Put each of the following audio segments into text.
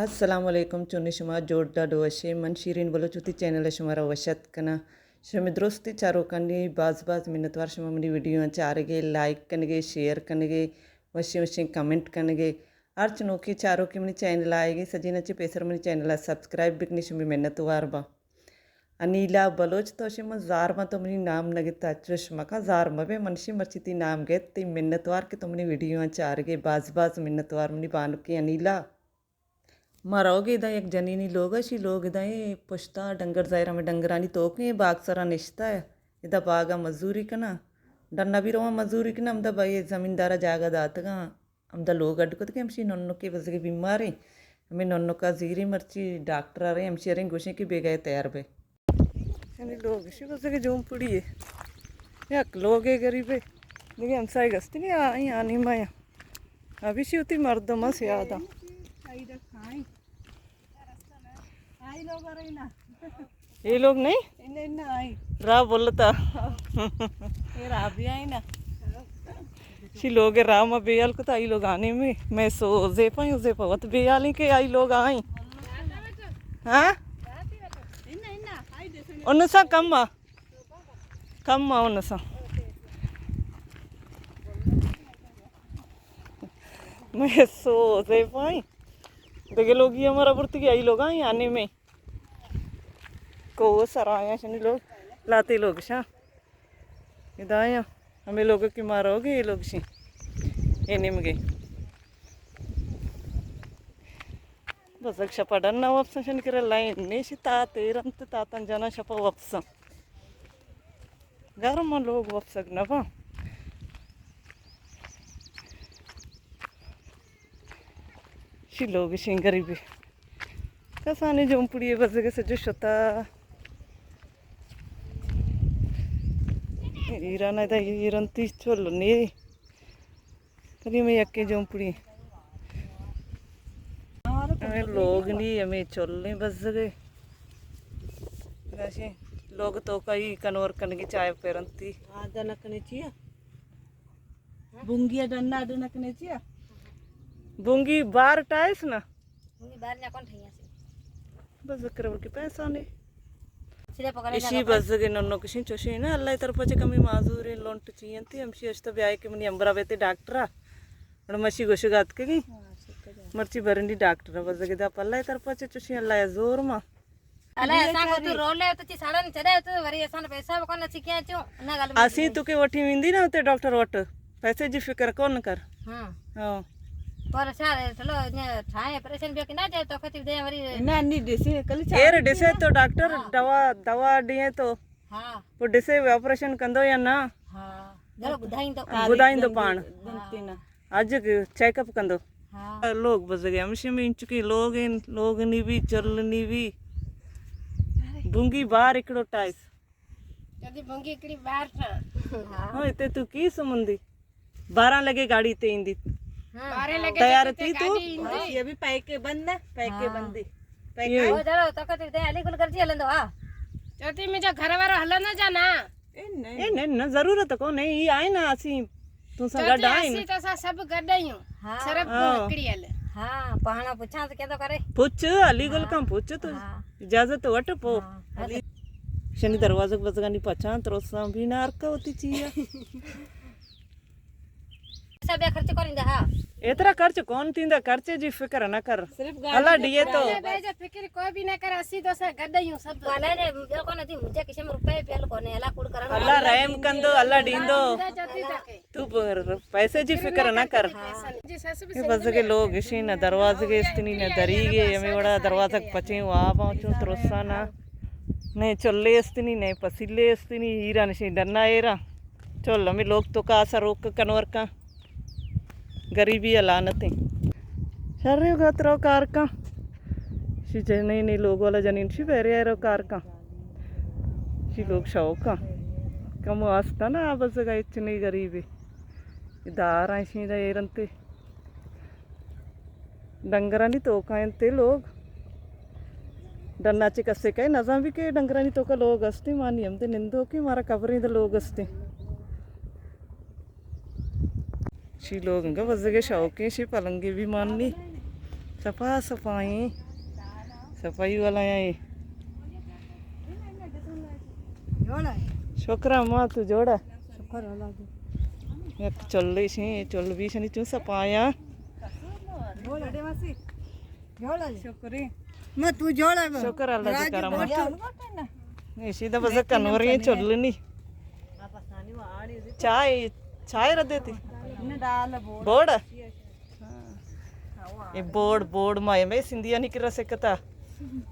السلام علیکم، چونیں شما؟ جوڑ ڈاڈ وشے؟ من شیرین بلوچ وتی چینل ءَ شمارا وش اتک کناں۔ شمے درستیں چاروکانی باز باز منتوار، شما منی ویڈیو آں چارگے، لائک کنگے، شیئر کنگے، وشیں وشیں کمنٹ کنگے۔ ہرچ نوکیں چاروکے منی چینل ءَ آئیگے، سجیناں چہ پیسر منی چینل ءَ سبسکرائب بکنی، شمے منتوار باں۔ انیلا بلوچ، تو شی من زار باں، تو منی نام نہ گتا، چش مکن، زار مبے، من شی مرچی تی نام گت، تی منتوار کہ تو منی ویڈیو آں چارگے، باز باز منتوار منی بانکیں انیلا۔ ما روگے ادا یک جنینی لوگ ءَ، شی لوگ ادا ایں پشتا ڈنگر زاہر، ہمے ڈنگرانی توکیں باگ سرا نشتہ ءَ، ادا باگا مزوری کناں، ڈنا بھی رواں مزوری کناں، ہمدا بھائی زمیندارا جاگہ داتگاں، ہمدا لوگ اڈ کتگ، ہمشی ننکے بزگے بیماریں، ہمے ننکا زیریں، مرچی ڈاکٹر ءَ رئیں، ہمشی ءَ رئیں، گوشیں کہ بیگاہ تیار بئے۔ یعنی لوگ شی بزگے جونپڑی ئے، یک لوگے گریبے، دگہ ہمسائے گستی نہیں، آئی آنی مایا۔ ابھی شی وتی مردم ءَ سیاداں۔ اے لوگ نہیں؟ راہ بولتا۔ شی لوگ راہ ما بیال کتا، ای لوگ آنے میں، میں سو زیپا ہوں، زیپا وت بیالیں کہ آئی لوگ آئیں۔ ہاں؟ انسا کم آ۔ کم آؤ نسا۔ میں سو زیپائیں۔ دگہ لوگی ہمارا برتی گیا، ای لوگ آئیں آنے میں۔ کو سر آیا شنی لوگ، لاتے لوگ شاں۔ ادا آیا، ہمیں لوگ کی مارا ہو گئے، یہ لوگ شی۔ یہ نیم گئے۔ بزگ شپا ڈنا وپساں، شنی کرا لائن نیشی، تا تیرنت تا تن جنا شپا وپساں۔ گرم لوگ وپسگ نہ باں۔ شی لوگ شین گریبی۔ کسانی جونپڑی بزگ سجو شتا۔ ایران دا ایران تی چل نی۔ کدی میں یکے جونپڑی۔ ہمیں لوگ نی، ہمیں چلیں بزگے۔ گاشیں لوگ تو کئی کنور کنگی چائے پیرنتی۔ آ، دنکنے چیا؟ بونگی ڈنا دنکنے چیا؟ بونگی بار ٹائس نا؟ بونگی بار نہ کون ٹھیاں سے۔ بزگ کرا بلکہ پیسہ نے۔ سیدھا پکڑے اشی جاگہ پر۔ بزگ ننو کشیں چوشیں نا، اللہ طرف چہ کمی معذور لونٹ چی انتی، ہمشی اشتا بیائے کہ منی امبرا بیتے ڈاکٹرا۔ اور مشی گوشگ اتکگی۔ ہاں، شکر ہے۔ مرچی برنی ڈاکٹرا بزگ دا پہ اللہ طرف چہ چوشیں اللہ زور ما۔ اللہ احسان کو تو رولے تو چی ساڑن چرے تو وری احسان پیسہ بکن چی کیا چو نہ گل میں اسی تو کے وٹی ویندی نا تے ڈاکٹر وٹ۔ پیسے جی فکر کون کر۔ ہاں۔ ہاں۔ پر سارے چلو نے ٹھائے آپریشن بھی کہ نہ جائے تو کتی دے وری۔ نہ، نی ڈسے کل چار ایر ڈسے تو ڈاکٹر ہاں۔ دوا، دوا دیے تو۔ ہاں۔ وہ ڈسے آپریشن کندو یا نہ؟ ہاں۔ چلو بدھائیں تو۔ بدھائیں تو پان۔ دنتی نا۔ اج چیک اپ کندو۔ ہاں۔ لوگ بزگے ہمشی میں انچکی لوگ ہیں، لوگ نی بھی، چل نی بھی۔ بونگی بار اکڑو ٹائس۔ جلدی بھنگی کڑی باہر تھا۔ ہاں، اتے تو کی سمندی؟ بارہ لگے گاڑی تے ایندی۔ ہاں۔ بارہ لگے تیار تھی تو؟ گاڑی ایندی۔ یہ بھی پیکے بند ہے، پیکے ہاں۔ بندی۔ پیکے۔ یہ۔ او جڑو تو کتے دے علی گل گرجی ہلندو، ہاں۔ چوتی میں جو گھر وارو ہلندو جانا۔ اے نہیں۔ اے نہیں، نہ ضرورت کو نہیں، یہ آئے نا اسی۔ تو سا چوتی گڈ آئے اسی نا۔ تو سا سب گڈ آئیوں۔ ہاں۔ صرف ہاں۔ کڑی ہلے۔ ہاں، پہانا پوچھا تو کیا تو کرے؟ پوچھ، علی گل ہاں۔ کم پوچھ تو۔ ہاں۔ اجازت وٹ پو۔ ہاں۔ علی۔ شنی دروازگ بزگانی پچان تروساں بھی نہ ارکا ہوتی چیا۔ سب خرچ کریں دے، ہاں۔ اترا خرچ کون تیندا، خرچے جی فکر نہ کر۔ صرف گاڑی اللہ دیے تو۔ بے جا فکر کوئی بھی نہ کر، اسی دو سا گڈ ہوں سب۔ والا نے جو کو ندی مجھے کسی میں روپے پیل کو نے، اللہ کوڑ کرن۔ اللہ رحم کندو، اللہ ڈیندو۔ اللہ جاتی تک۔ تو پر پیسے جی فکر نہ کر۔ ہاں۔ یہ بزگے لوگ اشی نہ دروازگے استنی نہ دریگے، ہمیں وڑا دروازگ پچیں واب آؤں چون ترسانا۔ نہ چلے استنی، نہ پسیلے استنی، ایران شی ڈنا ایران۔ چل ہمیں لوگ تو کا سروک کنور کا۔ گریبی ء لعنتیں۔ شریں گت رو کار کن۔ شی جنینی لوگ والا جنین شی بیرے رو کار کن۔ شی لوگ شوق کن۔ کمو آستا نا آ بزگا ہچ نہیں گریبی۔ دار ہیں شی دا ایرنتے۔ ڈنگرانی توکا انتے لوگ۔ ڈنا چے کسے کئے نزان بھی کہ ڈنگرانی توکا لوگ استے، مانی ہم دے نندو کہ مارا قبریں دے لوگ استے۔ شی لوگ انگا بزگے شوقیں، شی پلنگے بھی مانی۔ سپا سپائیں، سپائی والا ہیں۔ جوڑا ہے۔ شکر ہے ماں، تو جوڑا۔ شکر اللہ دی۔ یک چلی شیں، چل بھی شنی چون سپایا۔ جوڑا ہے۔ جوڑا ہے۔ شکر ہے۔ میں تو جوڑا ہے۔ شکر اللہ دی راجی کرم۔ بہت ایشی دا بس کنوری چلنی۔ چائے، چائے ردے تی۔ بوڑ۔ اے بوڑ، بوڑ ما ہمے سندھیانی کرا سکتا۔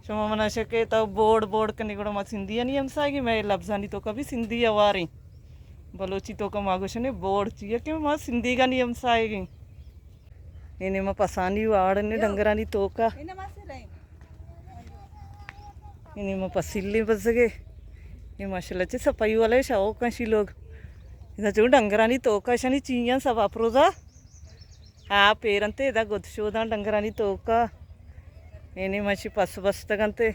شما منا شکے تو بوڑ، بوڑ کنی گڑا ما سندھیانی ہمسائگی، مئے لبزانی توکا بھی سندھی ہواریں۔ بلوچی توکا ما گوشنے بوڑ چیا کہ ما سندھیگانی ہمسائگیں۔ اینے ما پسانی واڑنے ڈنگرانی توکا۔ اینے ما پسیلیں بزگے۔ اے ماشاءاللہ چہ سپائی والے شوق ہیں شی لوگ۔ ادا چو ڈنگرانی توکا شنی چیاں سب اپروزا۔ آپ ایرنتے ادا گد شوداں ڈنگرانی توکا۔ اینے ماشی پس بستگنتے۔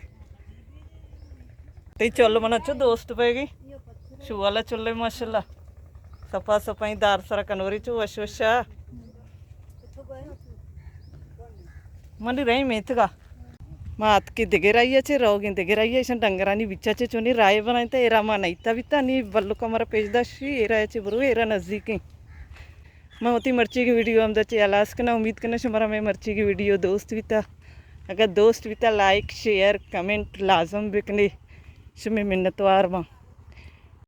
تئی چل منا چو دوست بیگی۔ شوالا چلے ماشاءاللہ۔ سپا سپائیں دار سرا کنوری چو وش وشا۔ منی رہی میتگا۔ ما اتکیں دگہ راہی ء چہ روگیں، دگہ راہی ء ایشاں ڈنگرانی بچا چہ چونی راہ بنائینتہ، ایرا ما نئیتا بیتا، نی بلک ء مارا پیش داشتی، ایرا ء چہ برو، ایرا نزیکیں۔ من وتی مرچیگیں ویڈیو ہمدا چہ ہلاس کناں، امید کناں شمارا مئے مرچیگیں ویڈیو دوست بیتا۔ اگر دوست بیتا لائک، شیئر، کمنٹ لازم بکنے، شمے منتوار باں۔